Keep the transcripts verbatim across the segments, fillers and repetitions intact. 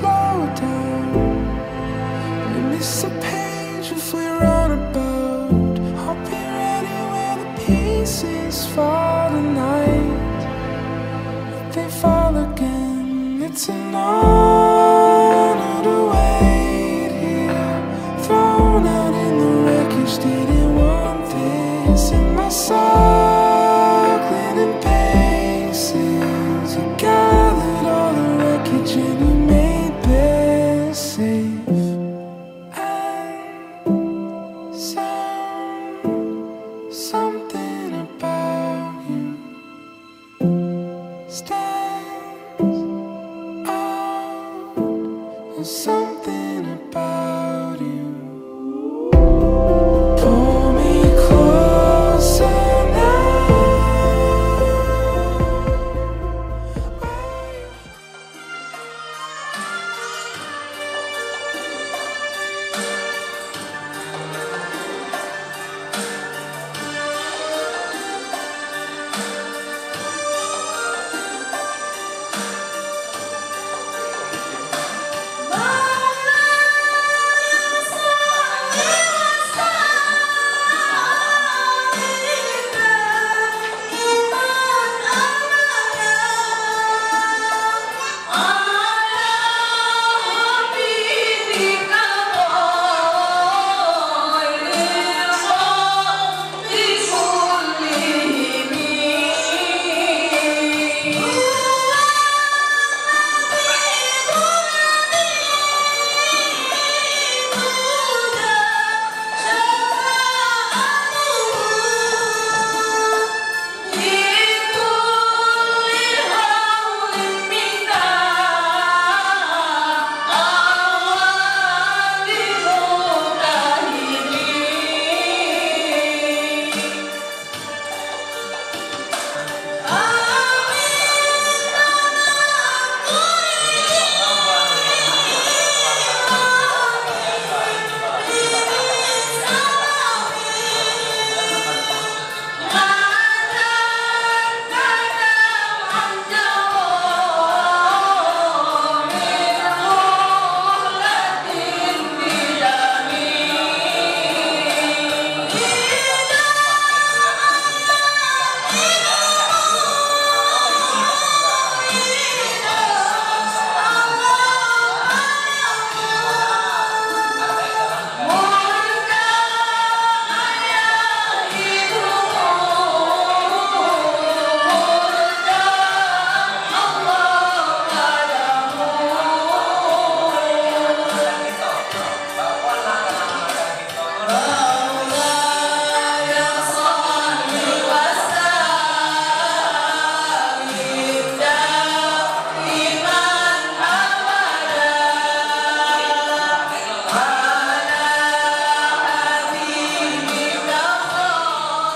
Slow down. We miss a page if we run about. I'll be ready when the pieces fall tonight. If they fall again, it's an honor to wait here. Thrown out in the wreckage, didn't want this. In my sock linen paces, you gathered all the wreckage and you made bed safe. And sound, something about you stands out. There's something about you. Pull me closer now.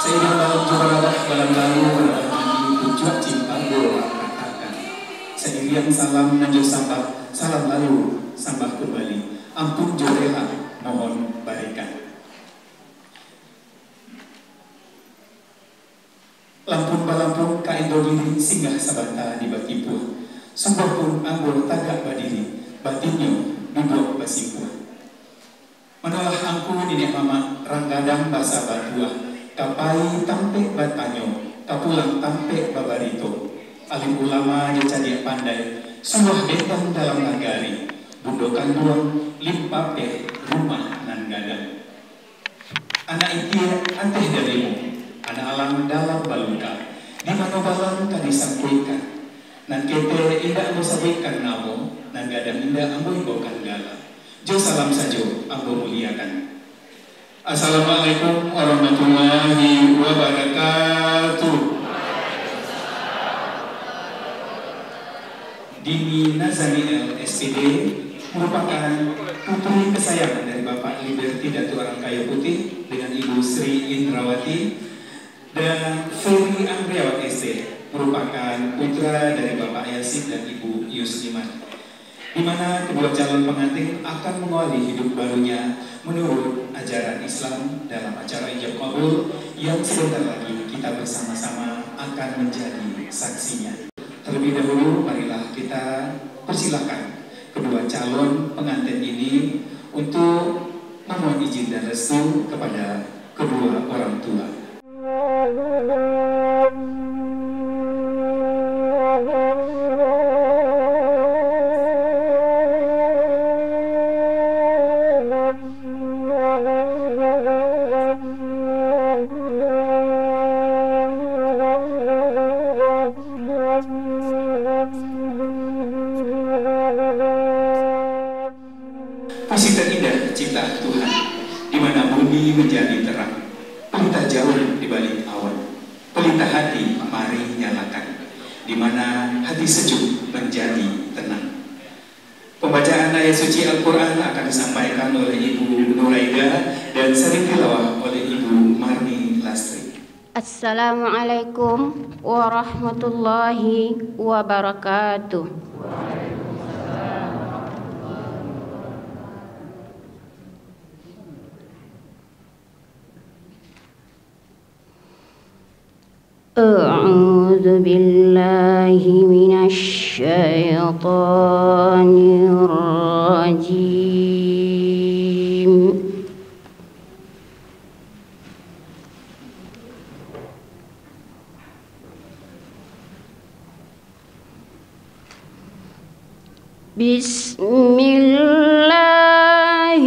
Sairing malam jo barabah, malam lalu barabah mandi, pucuak cimpang dua urang katakan. Sairiang salam nan jo sambah, salam lalu, sambah kumbali. Ampun jo rela, mohon barikan. Lampun balampun ka indo diri, singgah sabanta di bakipuah. Sungguahpun ambo tagak badiri, batinnyo duduak basimpuah. Manolah angku niniak mamak, rang gadang basa batuah, ka pai tampek batanyo, ka pulang tampek babarito. Alim ulama jo cadiak pandai, suluah bentang dalam nagari, bundo kanduang limpapeh rumah nan gadang. Anak itiak ateh darimu, anak alang dalam baluka. Di mano balang ka disangkuikkan. Nan ketek indak ambo sabuikkan namo, nan gadang indak ambo ibokan gala. Jo salam sajo ambo muliakan. Assalamualaikum warahmatullahi wabarakatuh. Dini Nazaniel, S P D, merupakan putri kesayangan dari Bapak Liberty Datuak Rangkayo Putih dengan Ibu Sri Indrawati, dan Ferry Andriawan, S T, merupakan putra dari Bapak Yasin dan Ibu Yusliman, di mana kedua calon pengantin akan mengawali hidup barunya menurut ajaran Islam dalam acara ijab kabul yang sebentar lagi kita bersama-sama akan menjadi saksinya. Terlebih dahulu, marilah kita persilahkan kedua calon pengantin ini untuk memohon izin dan restu kepada kedua orang tua. Puisi terindah ciptaan Tuhan, di mana bumi menjadi terang, pelita jauh di balik awan, pelita hati mari nyalakan, di mana hati sejuk menjadi tenang. Pembacaan ayat suci Al-Quran akan disampaikan oleh Ibu Nuraida dan sering tilawah oleh Ibu Marni Lastri. Assalamualaikum warahmatullahi wabarakatuh. أعوذ بالله من الشيطان الرجيم. بسم الله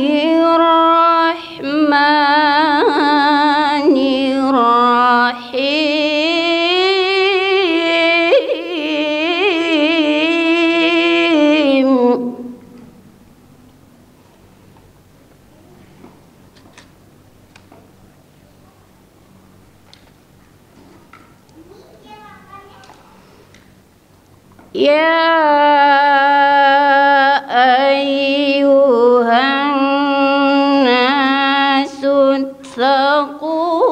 الرحمن الرحيم. يا أيها الناس اتقوا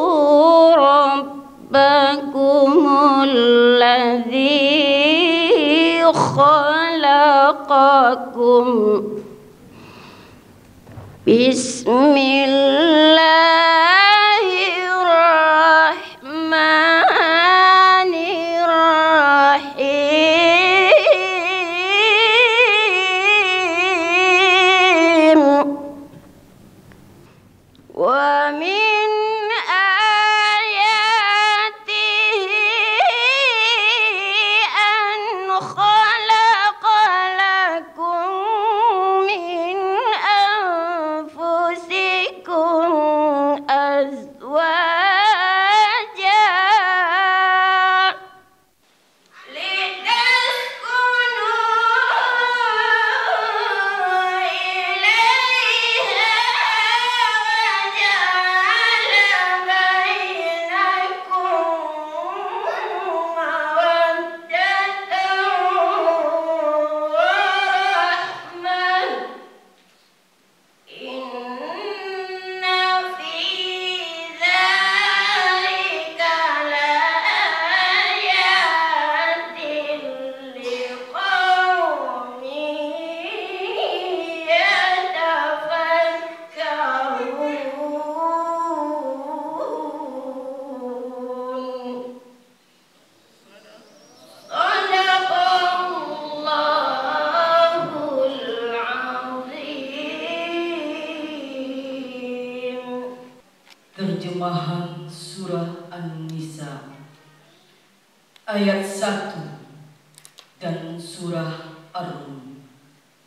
ربكم الذي خلقكم بسم الله الرحمن الرحيم. ومن آياته أن خلق لكم من أنفسكم أزواجا لتسكنوا إليها وجعل بينكم مودة ورحمة إن في ذلك لآيات لقوم يتفكرون. صدق الله العظيم. Terjemahan Surah An-Nisa ayat satu dan Surah Ar-Rum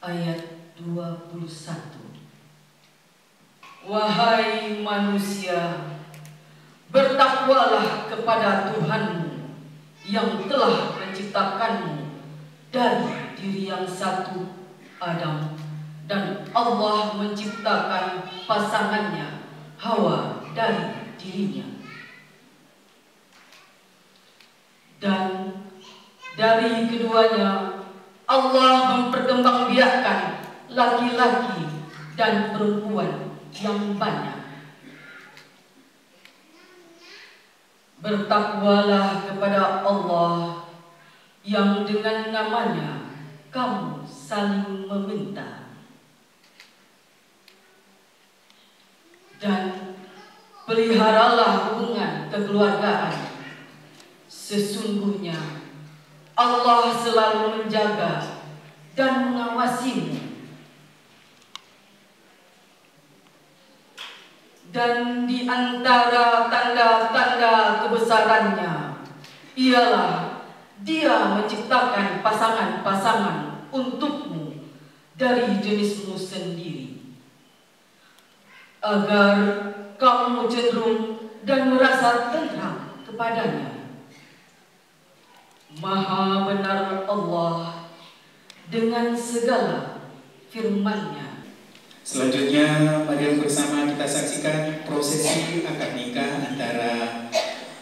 ayat dua puluh satu. Wahai manusia, bertakwalah kepada Tuhanmu yang telah menciptakanmu dari diri yang satu, Adam, dan Allah menciptakan pasangannya, Hawa, dari dirinya. Dan dari keduanya, Allah memperkembangbiakkan laki-laki dan perempuan yang banyak. Bertakwalah kepada Allah yang dengan namanya kamu saling meminta. Dan peliharalah hubungan kekeluargaan. Sesungguhnya Allah selalu menjaga dan mengawasimu Dan di antara tanda-tanda kebesarannya ialah Dia menciptakan pasangan-pasangan untukmu dari jenismu sendiri, agar kamu cenderung dan merasa tenang kepadanya. Maha benar Allah dengan segala firman-Nya. Selanjutnya, marilah bersama kita saksikan prosesi akad nikah antara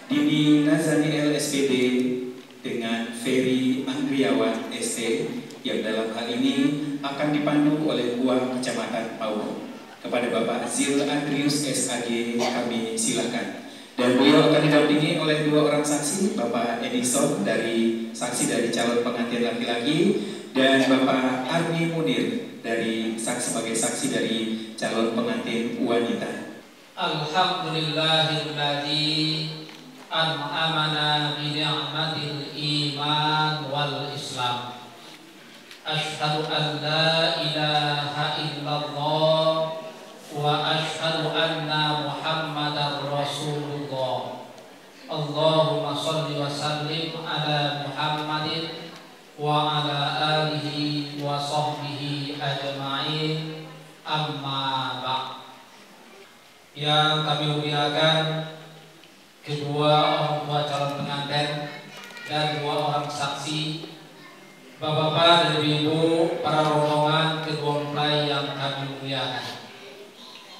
Dini Nazani L S P D dengan Ferry Andriawan S T, yang dalam hal ini akan dipandu oleh Ketua Kecamatan Pauh. Kepada Bapak Zil Andrius S A G, kami silakan. Dan beliau akan didampingi oleh dua orang saksi, Bapak Edison dari saksi dari calon pengantin laki-laki, dan Bapak Arni Munir dari saksi, sebagai saksi dari calon pengantin wanita. Alhamdulillahilladzi an'amana bi ni'matil iman wal Islam. Asyhadu an la ilaha illallah wa asyhadu anna Muhammadar Rasulullah. Allahumma shalli wa sallim ala Muhammadin wa ala alihi wa sahbihi ajma'in. Amma ba'd. Yang kami muliakan, kedua orang tua calon pengantin dan dua orang saksi, bapak-bapak dan ibu-ibu, para rombongan kedua mempelai yang kami muliakan.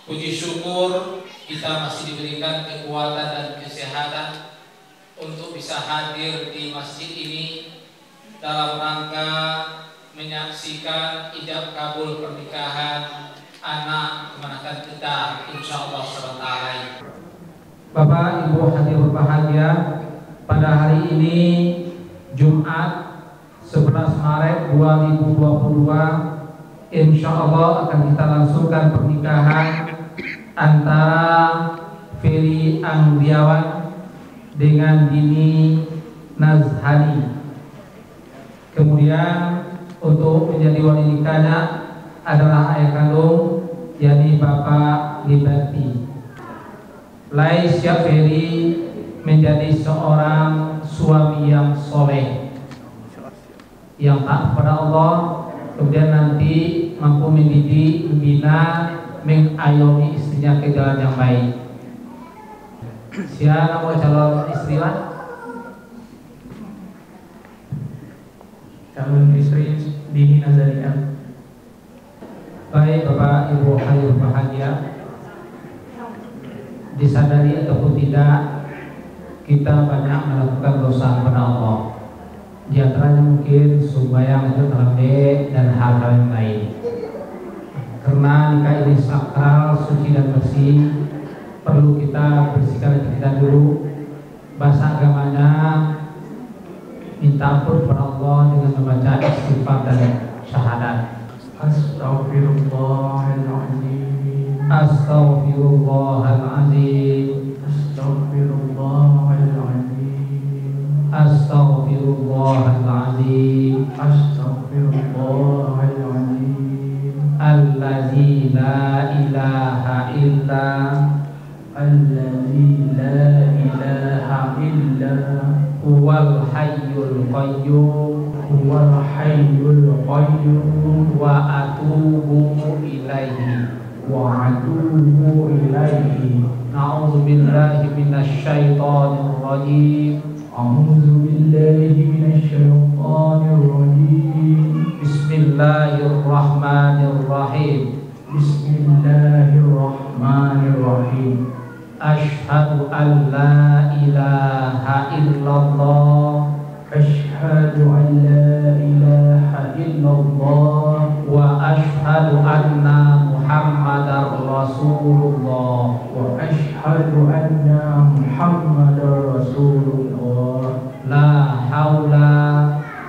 Puji syukur, kita masih diberikan kekuatan dan kesehatan untuk bisa hadir di masjid ini dalam rangka menyaksikan ijab kabul pernikahan anak kemanakan kita, insyaallah, sebentar lagi. Bapak Ibu hadirin berbahagia, pada hari ini, Jumat, sebelas Maret dua ribu dua puluh dua, insyaallah akan kita langsungkan pernikahan antara Ferry Andriawan dengan Dini Nazhani. Kemudian, untuk menjadi wali nikahnya adalah ayah kandung, yakni Bapak Liberty. Lai siap Ferry menjadi seorang suami yang soleh, yang taat kepada Allah, kemudian nanti mampu mendidik, membina, mengayomi istrinya ke jalan yang baik. Sia namo calon istri, Wan? Calon istri Dini Nazariah. Baik, Bapak Ibu hadirin bahagia, disadari ataupun tidak, kita banyak melakukan dosa kepada Allah. Di antaranya mungkin sumbayang itu terlebih dan hal-hal yang lain. Karena nikah ini sakral, suci dan bersih, perlu kita bersihkan hati kita dulu. Bahasa agamanya, minta ampun kepada Allah dengan membaca istighfar dan syahadat. Astaghfirullahaladzim. Astaghfirullahaladzim. Astaghfirullahaladzim. Astaghfirullahaladzim. Astaghfirullahaladzim. Allazi la ilaha illa Allazi la ilaha illa huwal hayyul qayyum. Huwal hayyul qayyum. Wa atubu ilaihi. Wa atubu ilaihi. A'udzu billahi minasy syaithanir rajim. A'udzu billahi minasy syaithanir rajim. Bismillahirrahmanirrahim. Bismillahirrahmanirrahim. Asyhadu an la ilaha illallah. Asyhadu an la ilaha illallah. Wa asyhadu anna Muhammadar Rasulullah. Wa asyhadu anna Muhammadar Rasulullah. La haula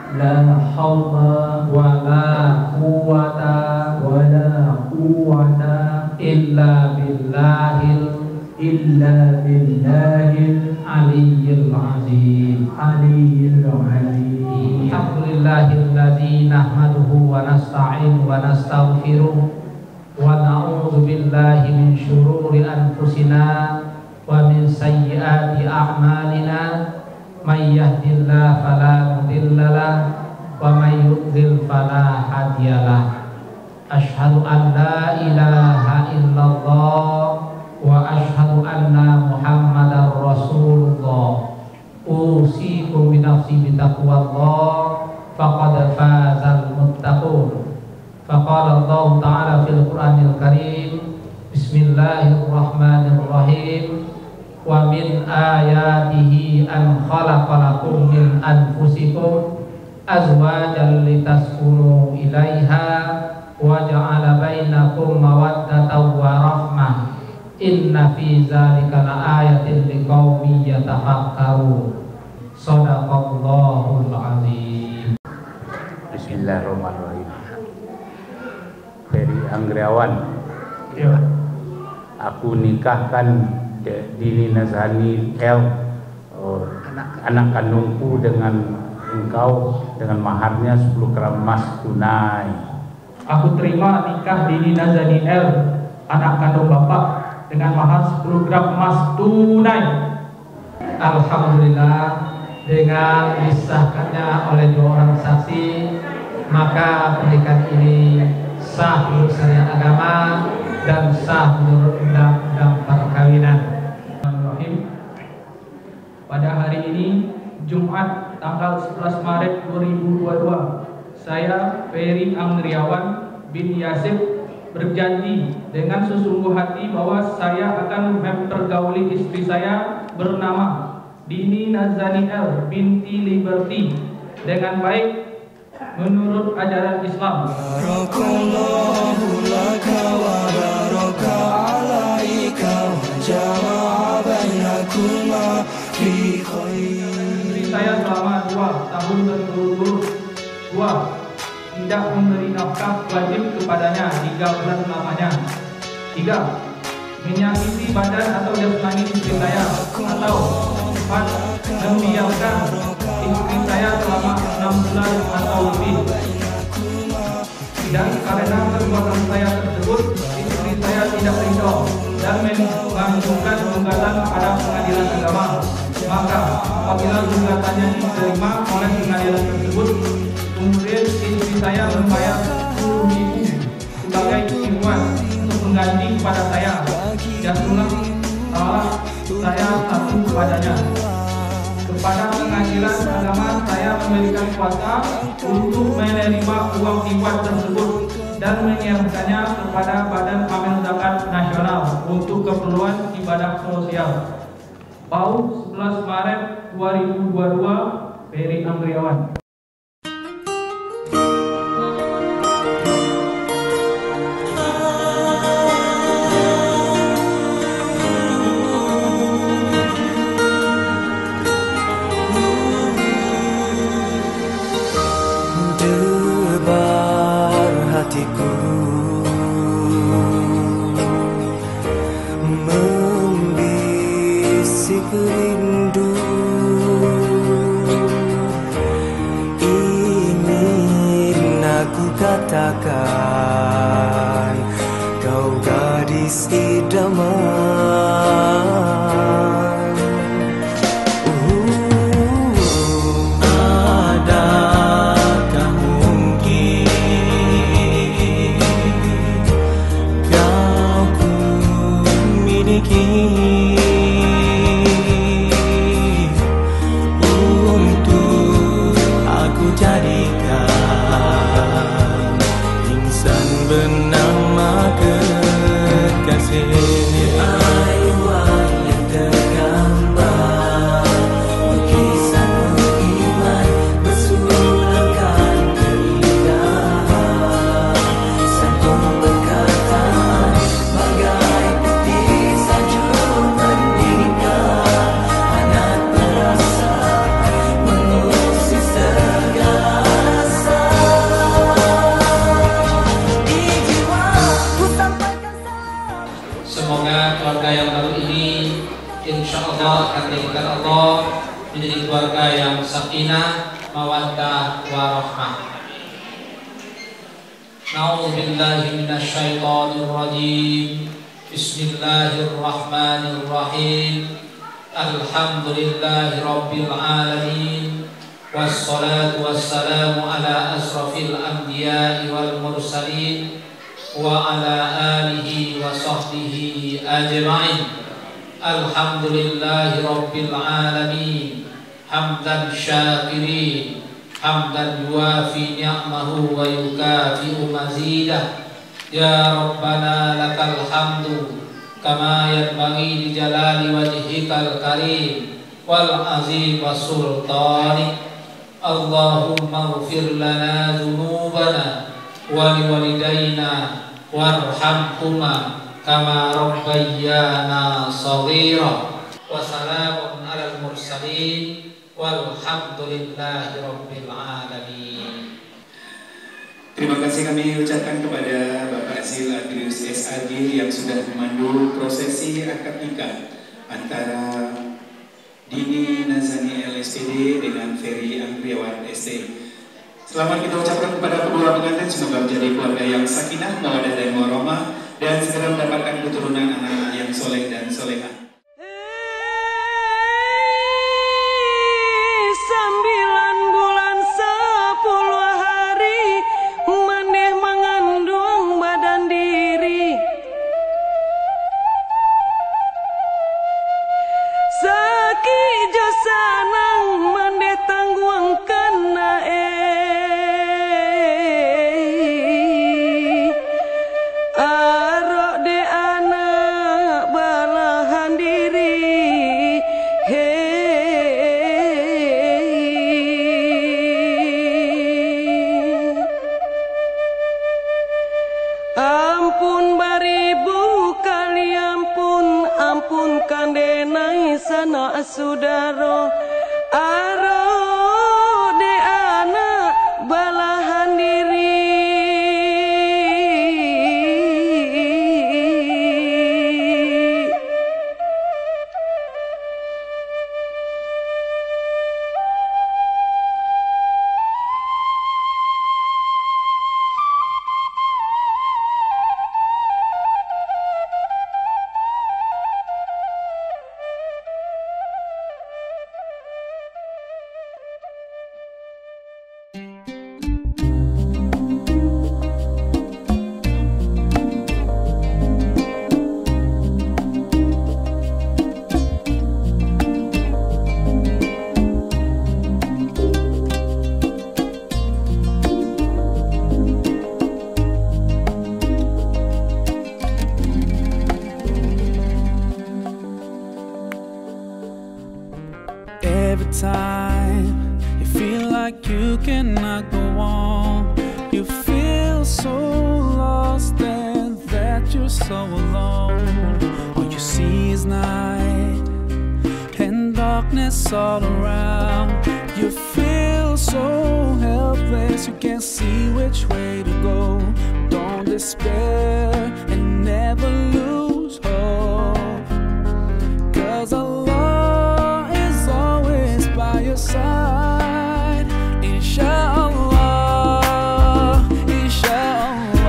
La haula wa la quwwata wa la quwwata illa billahil illa billahil aliyyil azim. Aliyyil azim. Alhamdulillahilladzi nahmaduhu wa nasta'inuhu wa nastaghfiruh. ونعوذ بالله من شرور أنفسنا ومن سيئات أعمالنا. من يهد الله فلا مضل له ومن يضلل فلا هادي له. أشهد أن لا إله إلا الله وأشهد أن محمدا رسول الله. أوصيكم ونفسي بتقوى الله، فقد فاز المتقون. فقال الله تعالى في القرآن الكريم، بسم الله الرحمن الرحيم، ومن آياته أن خلق لكم من أنفسكم أزواجا لتسكنوا إليها وجعل بينكم مودة ورحمة إن في ذلك لآية لقوم يتفكرون. Sadaqallahul Azim. Bismillahirrahmanirrahim. Ferry Anggriawan. Yo. Aku nikahkan De-, Dini Nazani L, oh, anak kandungku dengan engkau dengan maharnya sepuluh gram emas tunai. Aku terima nikah Dini Nazani L, anak kandung Bapak, dengan mahar sepuluh gram emas tunai. Alhamdulillah, dengan disahkannya oleh dua orang saksi, maka pernikahan ini sah menurut syariat agama dan sah menurut undang-undang perkawinan. Bismillahirrahmanirrahim. Pada hari ini, Jumat, tanggal sebelas Maret dua ribu dua puluh dua, saya, Ferry Anggriawan bin Yasir, berjanji dengan sesungguh hati bahwa saya akan mempergauli istri saya bernama Dini Nazani L binti Liberty dengan baik menurut ajaran Islam. Barakallahu laka wa baraka alaika wa jama'a bainakuma fi khair. Istri saya selama dua tahun berturut-turut. Dua, tidak memberi nafkah wajib kepadanya tiga bulan lamanya. Tiga, menyakiti badan atau jasmani istri saya. Atau empat, membiarkan istri saya selama enam bulan atau lebih. Dan karena perbuatan saya tersebut, istri saya tidak ridho dan men-, mengajukan gugatan pada pengadilan agama. Maka, apabila gugatannya diterima oleh pengadilan tersebut, kemudian istri saya membayar sepuluh ribu sebagai iuran untuk mengganti kepada saya, dan tulang talak saya satu kepadanya. Kepada pengadilan agama, saya memberikan kuasa untuk menerima uang iuran tersebut dan menyerahkannya kepada Badan Amil Zakat Nasional untuk keperluan ibadah sosial. Pau, sebelas Maret dua ribu dua puluh dua, Ferry Anggriawan. Debar hatiku mambisik rindu. Ingin aku katakan, kau gadis idaman. Adakah mungkin kau ku miliki untuk aku jadikan insan bernama kekasih? Di ayuan yang tergambar, lukisan iman bersulurkan keindahan. Santun perkataan bagai putih salju meningkat, hangat perasaan mengusir segala rasa. Di jiwa ku sampaikan salam. Semoga keluarga yang baru ini, insya Allah, akan dijadikan Allah menjadi keluarga yang sakinah, mawaddah, warahmah. أعوذ بالله من الشيطان الرجيم. بسم الله الرحمن الرحيم. الحمد لله رب العالمين. والصلاة والسلام على أشرف الأنبياء والمرسلين وعلى آله وصحبه أجمعين. الحمد لله رب العالمين. حمدا شاكرين، حمدا يوافي نعمه ويكافئ مزيده. يا ربنا لك الحمد كما ينبغي لجلال وجهك الكريم وعظيم سلطانك. اللهم اغفر لنا ذنوبنا ولوالدينا وارحمهما كما ربيانا صغيرا. وسلام على المرسلين والحمد لله رب العالمين. Terima kasih kami ucapkan kepada Bapak Zil Agrius, S A G, yang sudah memandu prosesi akad nikah antara Dini Nazani, L S P D, dengan Ferry Andriawan, S T. Selamat kita ucapkan kepada kedua pengantin, semoga menjadi keluarga yang sakinah, mawadah, dan warahmah, dan segera mendapatkan keturunan anak-anak yang soleh dan solehah. Hei, sambilan bulan sapuluah hari, mandeh manganduang badan diri. Sakik jo sanang mandeh tangguangkan, eh. Arok dek anak balahan diri, hei. Ampun baribu kali ampun, ampunkan denai sanak sudaro. Arok dek anak balahan diri. Every time you feel like you cannot go on, you feel so lost and that you're so alone. All you see is night and darkness all around. You feel so helpless, you can't see which way to go. Don't despair and never lose hope, 'cause Allah is always by your side. Inshallah, inshallah,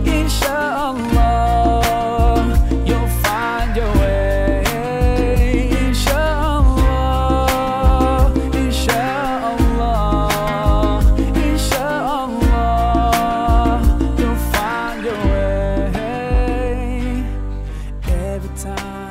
inshallah, you'll find your way. Inshallah, inshallah, inshallah, you'll find your way. Every time